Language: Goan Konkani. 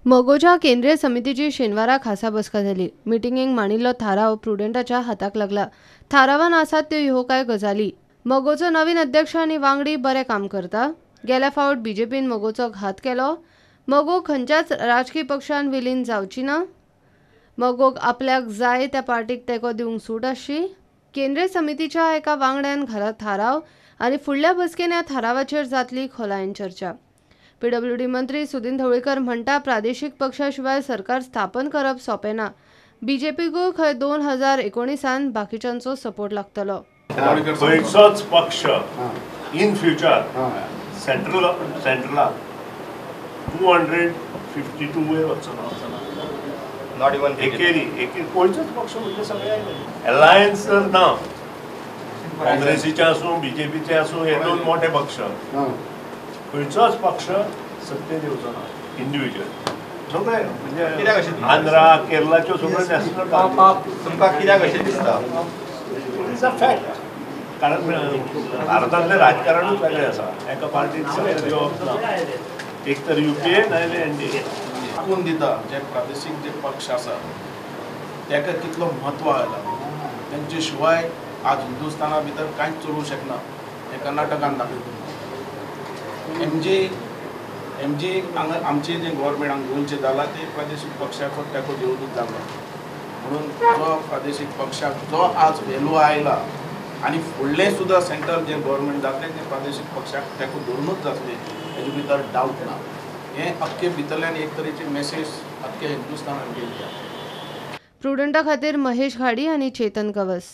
मगोच्या केंद्रीय समितीची शेनवारा खासा बसका जाली. मिटिंगेक मांडिल्लो थाराव प्रुडंटाच्या हाताक लागला. थारावान आसात त्यो ह्यो कांय गजाली. मगोचो नवीन अध्यक्ष आनी वांगडी बरें काम करता. गेल्या फावट बीजेपीन मगोचो घात केलो. मगो खंयच्याच राजकी पक्षान विलीन जावची ना. मगोक आपल्याक जाय त्या पार्टीक तेंको दिवंक सूट आसची. केंद्रीय समितीच्या एका वांगड्यान घाला थाराव आनी फुडल्या बसकेन ह्या थारावाचेर जातली खोलायेन चर्चा. पीडब्ल्यूडी मंत्री सुदिन ढवळीकर म्हणटा, प्रादेशीक पक्षा शिवाय सरकार स्थापन करप सोंपें ना. बीजेपीकूय खंय 2019 बाकीच्यांचो सपोर्ट लागतलो. खंयचोच पक्ष इन फ्युचर सेंट्रलाक 252 वयर वचचो ना. Not even एकेरी खंयचोच पक्ष म्हणजे सगळे अलायन्स जर ना, काँग्रेसीचे आसूं बीजेपीचे आसूं, हे दोन मोठे पक्ष, खंयचोच पक्ष सत्तेर येवचो ना इंडिविज्युअल. सगळे म्हणजे आंध्रा केरलाच्यो सगळ्यो नॅशनल पार्टी. तुमकां कित्याक अशें दिसता? It is a fact. कारण भारतांतलें राजकारणूच वेगळें आसा. एका पार्टीन सगळें दिवप ना. एक तर युपीए नाजाल्यार एनडीए. दाखोवन दिता जे प्रादेशीक जे पक्ष आसा ताका कितलो म्हत्व आयला. तेंचे शिवाय आज हिंदुस्थाना भितर कांयच चलूंक शकना हें कर्नाटकान दाखयता. एम जी हांगा आमचें जें गव्हर्मेंट हांगा गोंयचें जालां तें प्रादेशीक पक्षाचो तेंको घेवनूच जाला. म्हणून जो प्रादेशीक पक्षाक जो आज व्हेलू आयला आनी फुडलें सुद्दां सेंट्रल जें गव्हर्मेंट जातलें तें प्रादेशीक पक्षाक तेंको धरुनूच जातलें, हेजे भितर डावट ना. हें अख्खे भितरल्यान एक तरेची मेसेज अख्खे हिंदुस्थानान गेल्ली आसा. प्रुडंटा खातीर महेश घाडी आनी चेतन गवस.